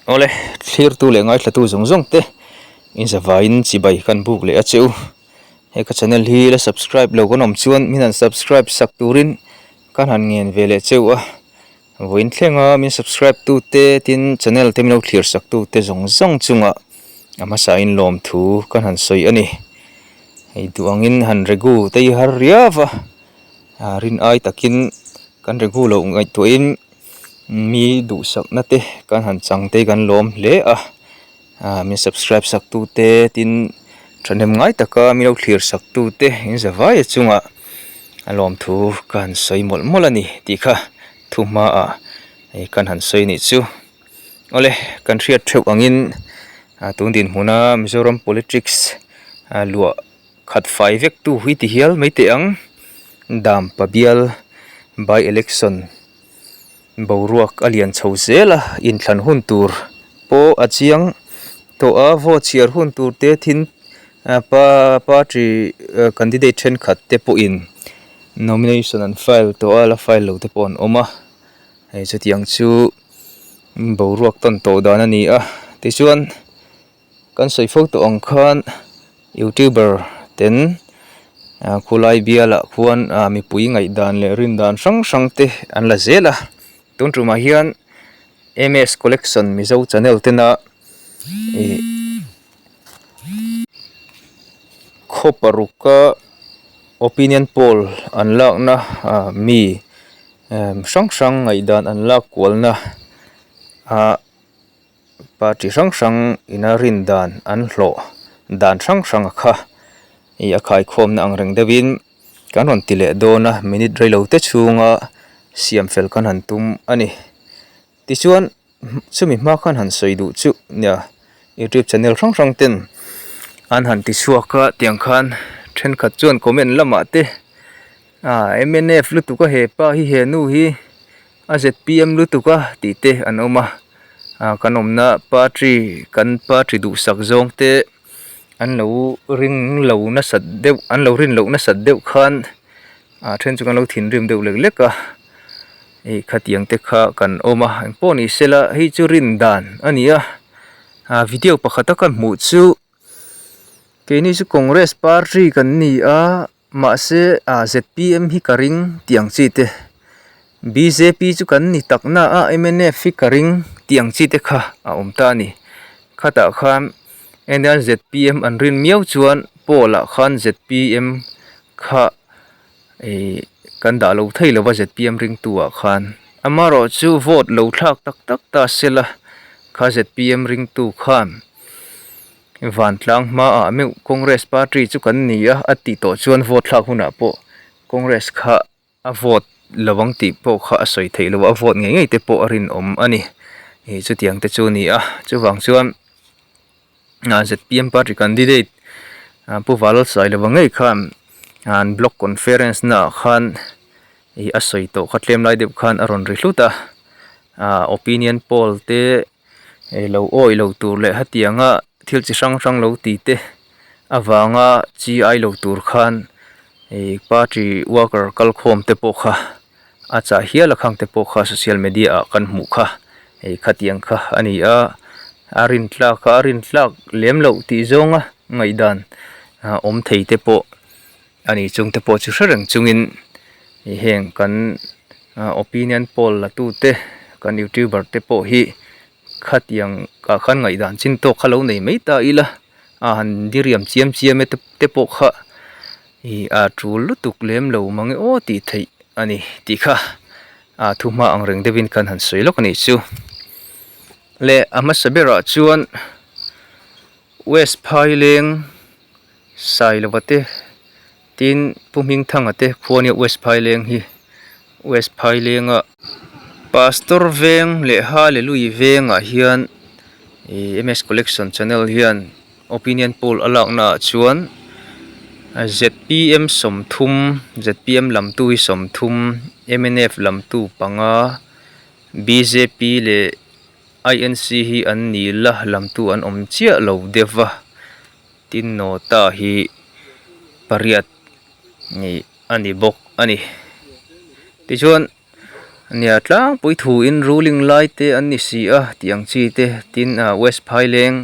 Awle, thlirtu leh ngaithlatu zawng zawng te inzavaiin chibai kan buk leh a che u. He ka channel hi la subscribe lo kan awm chuan min han subscribe sak turin kan han ngen ve leh cheu a. Vawiin thlenga min subscribe tu te tin channel te min lo thlir sak tu te zawng zawng chungah a hmasain lawmthu kan han sawi a ni. Hei duh angin han regu te hi har riau va, rin ai takin kan regu loh ngaihtuahin mi duhsakna te kan han chang te hi kan lawm hle a. Aaa min subscribe sak tu te tin thahnem ngai taka min lo thlir sak tu te in zavai a chungah a lawmthu ka han sawi mawlh mawlh a ni tih kha thu hmaah hei kan han sawi anih chu. Awle kan hriat theuh angin ah tun dinhmuna Mizoram politics ah luah khat fai vek tu hi ti hial mai teh ang Dampa bial by election. Boruak a lian chho zel a, inthlan hun tur pawh a chiang tawh a, vote chhiar hun tur te thin pa party candidate thenkhat te pawhin nomination an file tawh a, la file lo te pawh an awm a, hei chutiang chu boruak tawn tawh dan a ni a, tichuan. Kan sawi fo tawh ang khan youtuber ten khulai bialah khuan mipui ngaihdan leh rindan hrang hrang te an la zel a tun tumah hian ms collection mizo channel tena ih khaw paruka opinion poll an lakna mi hrang hrang ngaihdan an lak kualna ah. Party hrang hrang ina rin dan an hlawh dan hrang hrang a kha ih a khaikhawmna ang reng deuhin kan rawn ti leh dawn a minute reilo te chhunga siam fel kan han tum a ni tichuan chumi hma khan han sawi duh chu nia youtube channel hrang hrang ten an han ti chhuak a tiang khan thenkhat chuan comment lamah te ah mnf lutuk a hepa hi he nu hi. A zpm lutuk a tih te an awm a ah kan awmna party kan party duhsak zawng te an lo ring lo nasat deuh an lo rin loh nasat deuh khan ah then chu kan lo thinrim deuh lek lek a ih khatiang te kha kan awm a engpawh ni sela hei chu rin dan a ni a ah video pakhat a ka hmuh chu keini chu congress party kan ni a. Mahse ah zpm hi ka ring tih ang chi te, bjp chu kan ni tak na a mnf hi ka ring tih ang chi te kha a awm ta a ni. Khatah khan eng zpm an rin miau chuan poll ah khan zpm kha ih kan dah lo thei lo va zpm ringtu ah khan. Amaherawhchu vote lo thlak tak tak ta sela kha zpm ringtu khan. Vantlang hmaah meuh Congress party chu kan ni a, a tih tawh chuan vote thlak hunah pawh Congress kha a vote lo ang tih pawh kha a sawi theih loh a, a vote ngei ngei te pawh a rinawm a ni. Ih chutiang te chu a ni a, chuvang chuan zpm party candidate Pu Valalsailova ngei khan an block conference naah khan ih a sawi tawh kha tlem lai deuh khan a rawn ri hlut a, ah opinion poll te. Hei lo awih lo tur leh hetianga thil chi hrang hrang lo ti te avanga chi ai lo tur khan ih party worker kal khawm te pawh kha a chah hial a khang te pawh kha social media ah kan hmuh kha hei khatiang kha a ni a a rin tlak a a rin tlak lem loh tih zawnga ngaihdan awm thei te pawh a ni chung te pawh chu hre reng chungin ih heng kan opinion poll la tu te kan youtuber te pawh hi khatiang ah khan ngaihdan chin tawk kha lo nei mai ta ila a han diriam chiam chiam e te pawh kha ih a tul lutuk lem lo mang e aw tih theih a ni tih kha a thu hma ang reng deuhin khan han sawi lawk a nih chu le a hmasa berah chuan west phaileng. Sailova te tin Pu Hmingthanga te khua nia West Phaileng hi West Phailenga Pastor veng leh Hallelui vengah hian ih ms collection channel hian opinion poll a lakna ah chuan zpm 30 zpm lamtu hi 30 mnf lamtu panga bjp leh inc hi an ni la lamtu an awm chiah lo deuh va. Tin nota hi pariat nih a ni bawk a ni. Tichuan Nia tlangpui thuin ruling lai te an ni si a tih ang chi te tin ah west phaileng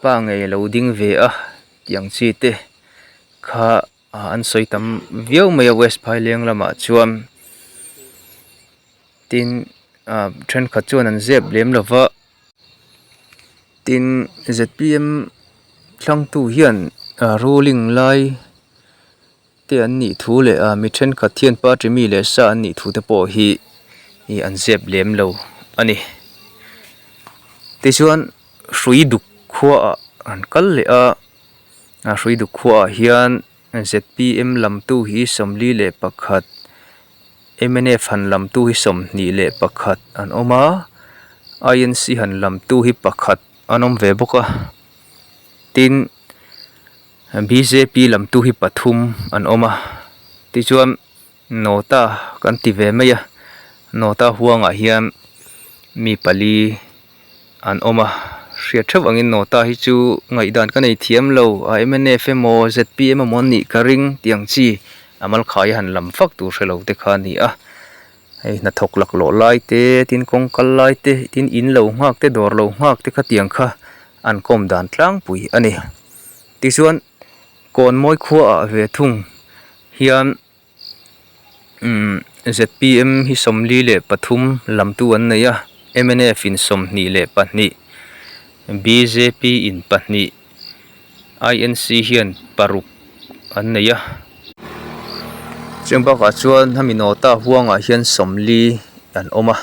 pa ngei a lo ding ve a tih ang chi te kha ah an sawi tam viau mai a west phaileng lamah chuan tin ah thenkhat chuan an zep lem lo va tin zpm thlangtu hian ah ruling lai. Te an nih thu leh a mi thenkhat hian party mi leh sa an nih thu te pawh hi ih an zep lem lo a ni. Tichuan hrui duk khuaah an kal leh a, a hrui duk khuaah hian zpm lamtu hi 41 mnf han lamtu hi 21 an awm a, inc han lamtu hi pakhat an awm ve bawk a, tin. Bjp lamtu hi pathum an awm a tichuan nota kan ti ve mai a nota huangah hian mi pali an awm a hriat theuh angin nota hi chu ngaihdan ka nei thiam lo a mnf emaw zpm emaw an nih ka ring tih ang chi a mal khai a han lam fak tur hre lo te kha a ni a hei hnathawk laklawh lai te tin kawng kal lai te tin in lo nghak te dawr lo nghak te khatiang kha an kawm dan tlangpui a ni. Tichuan Kawnmawi khuaah ve thung hian umm zpm hi 43 lamtu an nei a mnf in 22 bjp in pahnih inc hian paruk an nei a. Cheng bakah chuan hemi nawta huangah hian 40 an awm a.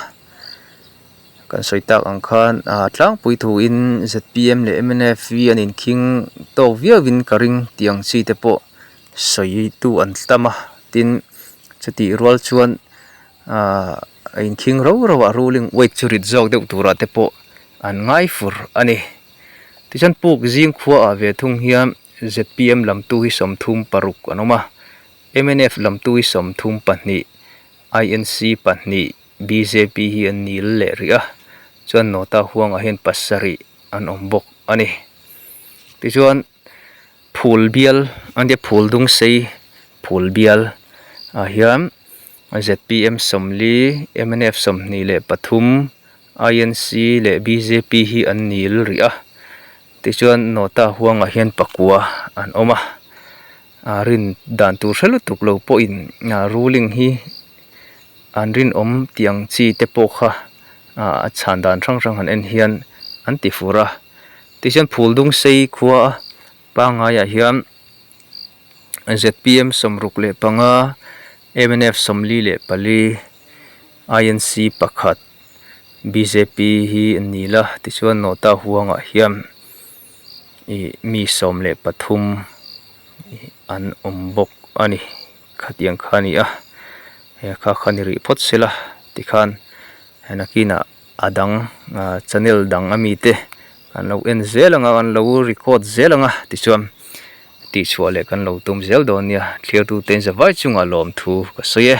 Kan sawi tak ang khan ah tlangpui thuin zpm leh mnf hi an inkhing tawk viauin ka ring tih ang chi te pawh sawi tu an tam a tin chutih rual chuan ah a inkhing rau rau a ruling weight chu rit zawk deuh turah te pawh an ngai fur a ni tichuan puk zing khua ah ve thung hian zpm lam tu hi 36 an awm a mnf lam tu hi 32 inc pahnih. Bjp hi an nil leh rih a, chuan Nota huangah hian pasarih an awm bawk a ni. Tichuan phul bial an tia phul dung sei phul bial ah hian zpm 40 mnf 23 inc leh bjp hi an nil rih a, tichuan Nota huangah hian pakua an awm a, a rin dan tur hre lutuk lo pawhin ruling hi. An rinawm tih ang chi te pawh kha ah a chhan dan hrang hrang han en hian an ti fur a tichuan phul dung sei khua pangaiah hian zpm 65 mnf 44 inc pakhat bjp hi an ni la tichuan nota huangah hian ih mi 13 an awm bawk a ni. Khatiang kha a ni a, he kha kha ni rih phawt sela tikhan nakinah a dang channel dang ami te kan lo en zel ang a kan lo record zel ang a tichuan tihchhuah leh kan lo tum zel dawn nia thlir tute in zavai chungah lawmthu ka sawi e.